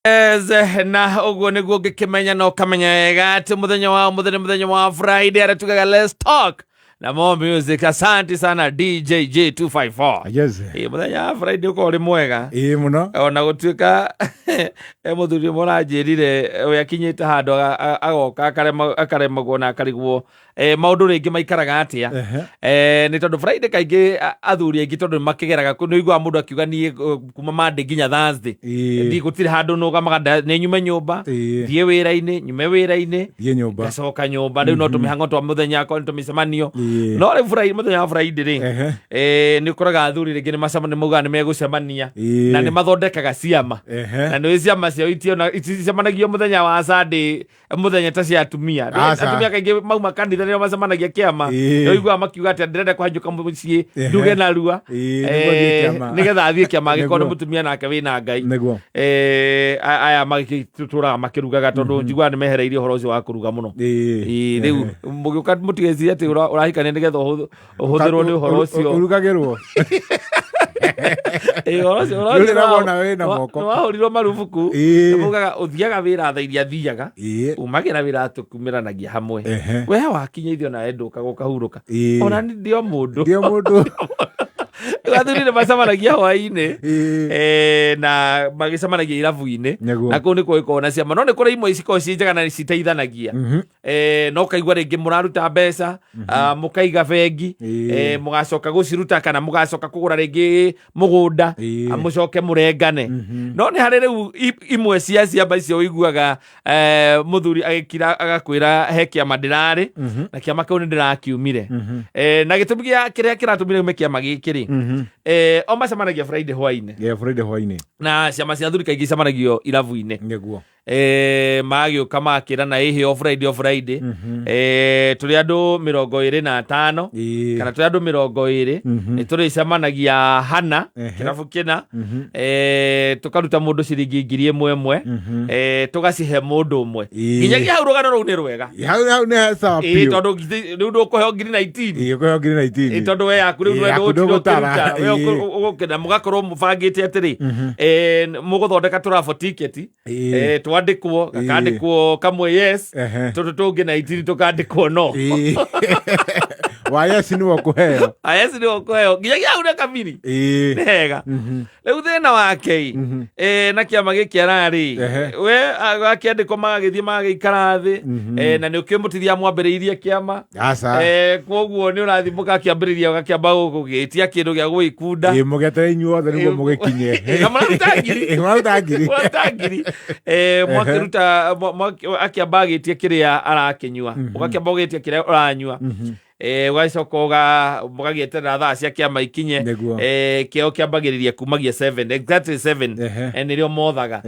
Yes, na ũguo nĩguo ngĩkĩmenya na ũkamenya wega atĩ mũthenya wa ũmũthĩ nĩ mũthenya wa Friday arĩa tugaga let's talk na more music. Asante sana DJ J254. Ĩ, mũthenya wa Friday ũkorwo ũrĩ mwega. Ĩĩ mũno. Ona gũtuĩka e mũthuri ũmwe ũranjĩrire we akinyĩte handũ agoka akaremagwo na akarigwo maũndũ rĩngĩ maikaraga atĩa. Nĩ tondũ Friday kaingĩ athuri aingĩ tondũ nĩ makĩgeraga kũ- nĩ ũiguaga mũndũ akiuga niĩ kuma Monday nginya Thursday ndi gũtirĩ handũ nũgamaga nĩ nyume nyũmba, thiĩ wĩra-inĩ, nyume wĩra-inĩ, thiĩ nyũmba, ngacoka nyũmba. Rĩu no tũmĩhang'o twa mũthenya akorwo nĩ tũmĩcemanio. No rĩu Friday, mũthenya wa Friday rĩ, nĩ ũkoraga athuri rĩngĩ nĩ maugaga nĩ megũcemania na nĩ mathondekaga ciama. Na nĩ ciama ciao iticemanagio mũthenya wa Sunday, Mũthenya ta cia atumia. Aca. Atumia kaingĩ mauma kanitha nĩo macemanagia kĩama. Ũiguaga makiuga atĩ ndĩrenda kũhanyũka mũciĩ, nduge narua, Nĩguo thiĩ kĩama. Nĩgetha athiĩ kĩama angĩkorwo nĩ mũtumia nake wĩna Ngai. Aya magĩtũraga makĩrugaga tondũ njiguaga nĩ mehereirie ũhoro ũcio wa kũruga mũno. Rĩu mũgĩũka mũtigecirie atĩ ũrahikania nĩgetha ũhũthĩrwo nĩ ũhoro ũcio. Ũrugagĩrwo. Ĩĩ, ũhoro ũcio Nĩ ũrĩragwo na wĩna moko. Nĩ wahũrirwo marubuku. Nĩ maugaga ũthiaga wĩra thaa iria thiaga, umagĩra wĩra tũkumĩranagia hamwe. We wakinya ithio nawe ndũkaga ũkahurũka. Ona ni ndio mũndũ. Ndio mũndũ. Rĩu athuri nĩ macemanagia hwaĩ-inĩ, na magĩcemanagia irabu-inĩ. Na kũu nĩkuo gĩkoragwo na ciama, no nĩ kũrĩ imwe cikoragwo ciĩ njega na nĩ citeithanagia. No ũkaigua rĩngĩ mũraruta mbeca, mũkaiga bengi, mũgacoka gũciruta kana mũgacoka kũgũra rĩngĩ mũgũnda, mũcoke mũrengane. No nĩ harĩ rĩu imwe cia ciama icio ũiguaga mũthuri agĩkira agakwĩra he kĩama ndĩrarĩ na kĩama kĩu nĩ ndĩrakiumire. Na gĩtũmi gĩa kĩrĩa kĩratũmire ume kĩama gĩkĩ rĩ, o macemanagia Friday hwainĩ. Yeah, Friday hwainĩ. Na ciama cia athuri kaingĩ icemanagio irabu-inĩ. Magĩũka makĩrana ĩhĩ o Friday o Friday, tũrĩ andũ 25 kana tũrĩ andũ 20, nĩ tũrĩcemanagia hana kĩrabu kĩna, tũkaruta mũndũ ciringi 1000 ĩmwe, tũgacihe mũndũ ũmwe. Nginyagia hau rũgano rũu nĩ rwega. Hau hau nĩ sawa biũ. Tondũ rĩu ndũkũheo ngiri 19. Ũkũheo ngiri 19. Tondũ we yaku rĩu Ĩĩ, we yaku ndũgũtinda ndũgũtara. ũkĩruta. We ũgũkĩna mũgakorwo mũbangĩte atĩrĩ, mũgũthondeka tũrabo tiketi, twandĩkwo, gakandĩkwo kamwe yes, tũtũ tũngĩ 19 tũkandĩkwo no. Wa yes nĩwe ũkũheo. A yes nĩwe ũkũheo. Nginyagia hau nĩ kabiri. Nĩ hega. Rĩu thĩna wake ĩ, na kĩama gĩkĩ ararĩ we akĩandĩkwo magagĩthiĩ magagĩikara thĩ, na nĩ ũkĩũĩ mũtithia mwambĩrĩirie kĩama. Aca. Koguo nĩ ũrathiĩ mũgakĩambĩrĩria ũgakĩamba gũgĩtia kĩndũ gĩa gũgĩkunda. Ĩĩ, mũgetere inyuothe nĩguo mũgĩkinye. Na mũraruta ngiri. Ĩĩ, mũraruta ngiri. Mũraruta ngiri. Mwakĩruta akĩamba agĩtie kĩrĩa arakĩnyua, ũgakĩamba ũgĩtia kĩrĩa ũranyua, ũgacoka mũgagĩeterera thaa cia kĩama ikinye. Kĩo kĩambagĩrĩria kumagia 7, exactly 7. Nĩrĩo mothaga.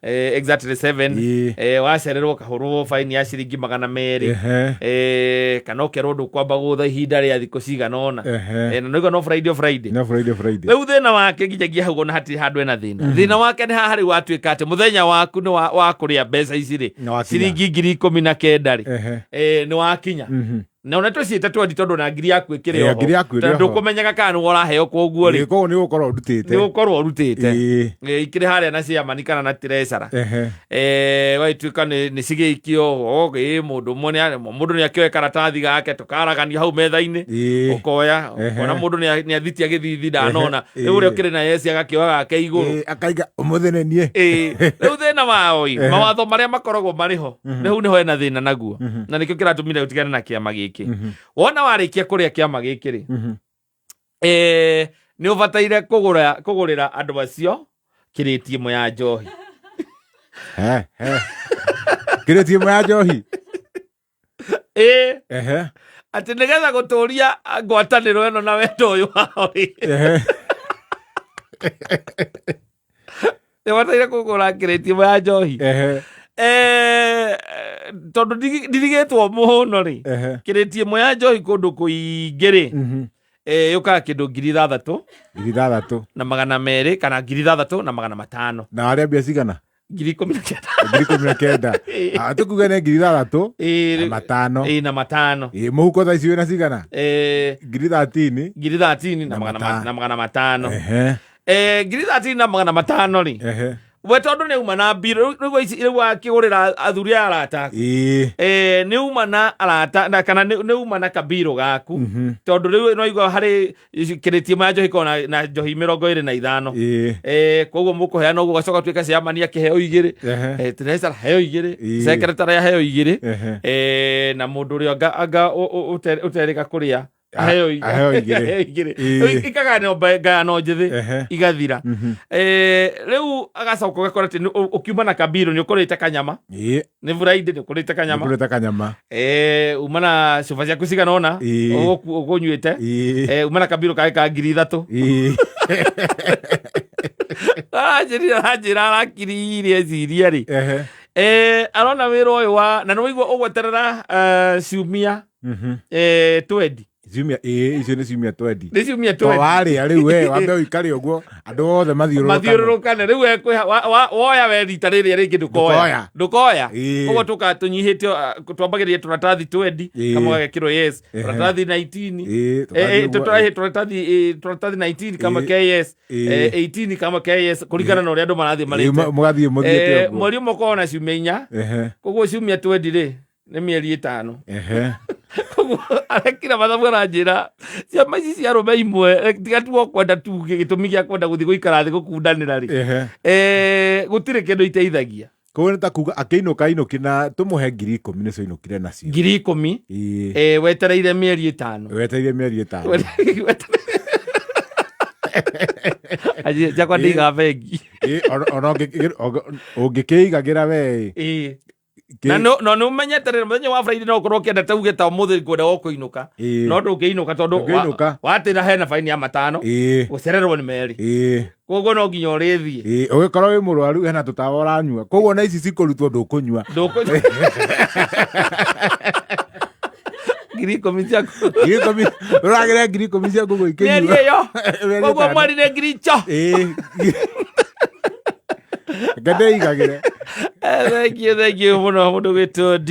Exactly 7. Wacererwo ũkahũrwo baini ya ciringi 200, kana ũkerwo ndũkwamba gũtha ihinda rĩa thikũ cigana ũna. Na nĩguo no Friday o Friday. No Friday Friday. Rĩu thĩna wake nginyagia hau ona hatirĩ handũ ena thĩna. Thĩna wake nĩ haha rĩu watuĩka atĩ mũthenya waku nĩ wa kũrĩa mbeca ici rĩ, Nĩ wakinya. Ciringi 19,000 rĩ, nĩ wakinya. Na ona twĩciĩte twendi tondũ na ngiri yaku ĩkĩrĩ oho. Ngiri yaku ĩrĩ Tondũ oho. ndũkũmenyaga kana nĩwe ũraheo, koguo rĩ, Koguo nĩ ũgũkorwo ũrutĩte. Nĩ ũgũkorwo ũrutĩte. Ikĩrĩ harĩa na ciamani kana na treasurer. Gwagĩtuĩka nĩ cigĩikio ĩ mũndũ ũmwe mũndũ nĩ akĩoe karatathi gake tũkaragania hau metha-inĩ. Ũkoya ona mũndũ nĩ athitia gĩthithi ndanona. Rĩu ũrĩa ũkĩrĩ na yesi agakĩoya gake igũrũ. Akaiga ũmũthĩ nĩ niĩ. Rĩu thĩna wao ĩ, mawatho marĩa makoragwo marĩ ho, nĩ hau nĩho hena thĩna naguo, na nĩkĩo kĩratũmire ũtigane na kĩama gĩkĩ. Wona warĩkia kũrĩa kĩama gĩkĩ rĩ, nĩ ũbataire kũgũrĩra andũ acio kĩrĩti ĩmwe ya njohi. He, he. Kĩrĩti ĩmwe ya njohi. Atĩ nĩgetha gũtũria ngwatanĩro ĩno na wendo ũyũ wao rĩ, nĩ ũbataire kũgũra kĩrĩti ĩmwe ya njohi. Tondũ ndirigĩtwo mũno rĩ, kĩrĩti ĩmwe ya njohi kũndũ kũingĩ rĩ, yũkaga kĩndũ 6,000. 6,000. Na 200 kana 6,500. Na warĩa mbia cigana? 19,000. 19,000. Ah, tũkuge nĩ 6,000 na 500. Ĩĩ, na 500. Ĩĩ, mũhuko thaa ici wĩna cigana? 13,000. 13,000 na Na na 500. 13,500 rĩ, We tondũ nĩ uma na mbirũ rĩu ici rĩu akĩgũrĩra athuri aya arata aku. Nĩ uma na arata na kana nĩ uma na kabirũ gaku, tondũ rĩu no igua harĩ kĩrĩti ĩmwe ya njohi ĩkoragwo na njohi 25. Koguo mũkũheana ũguo, ũgacoka ũtuĩke chairman akĩheo 2, treasurer heo 2, secretary aheo 2, na mũndũ ũrĩa anga ũterĩga kũrĩa aheo aheo 2. Aheo 2. Rĩu ikagayanwo ngayano njĩthĩ, igathira. Rĩu agacoka ũgakora atĩ ũkiuma na kabirũ nĩ ũkũrĩte kanyama, nĩ Friday, nĩ ũkũrĩte kanyama. Nĩkũrĩte kanyama. Uma na cuba ciaku cigana ũna ũkũnyuĩte. Uma na kabirũ kangĩ ka 3000. Aranjĩrire, aranjĩra arakiririe eciria rĩ, arona wĩra ũyũ wa na nĩ waigua ũgweterera ciumia 20. Ciumia, ĩĩ, icio nĩ ciumia 20. Nĩ ciumia To 20. Warĩa rĩu we wambe ũikare ũguo andũ othe mathiũrũrũkane. Mathiũrũrũkane. Rĩu we woya we rita rĩrĩa rĩngĩ ndũkoya. Ndũkoya. Ndũkoya. Koguo tũka tũnyihĩte, twambagĩrĩria tũratathi 20, kamwe gagekĩrwo yes, tũratathi 19, Tũgathiĩ ũguo, tũratathi 19 kama ke yes, 18 kama ke yes, kũringana na ũrĩa andũ marathiĩ marĩte. Mũgathiĩ mũthiĩte ũguo. Mweri ũmwe ũkoragwo na ciumia 4. Koguo ciumia 20 rĩ, nĩ mĩeri 5. Koguo arekira mathabu, aranjĩra ciama ici cia arũme imwe, tiga tu o kwenda tu gĩtũmi gĩa kwenda gũthiĩ gũikara thĩ gũkundanĩra rĩ, gũtirĩ kĩndũ iteithagia. Koguo nĩ ta kuga akĩinũka ainũki na tũmũhe 10,000 nĩcio ainũkire nacio. 10,000. Wetereire mĩeri 5. Wetereire mĩeri 5. Jakwa ndĩigaga bengi. Ona ũngĩkĩigagĩra we Na no nĩ ũmenyete rĩrĩ mũthenya wa Friday no ũkorwo ũkĩenda ta uge ta ũmũthĩ ngwenda o kũinũka, no ndũngĩinũka tondũ Ndũngĩinũka. Watĩra hena baini ya 5, gũcererwo nĩ merĩ. Koguo no nginya ũrĩthiĩ. Ũgĩkorwo wĩ mũrwaru hena tũtawa ũranyua, koguo na ici cikũrutwo ndũkũnyua. 10,000 ciaku. 10,000 ũragĩre 10,000 ciaku mĩeri gũikĩnyua. ĩyo. Mĩeri Koguo 5. mweri nĩ ngiri ico. Reke ndĩigagĩre. Thank you, thank you mũno mũndũ gwĩtwo D.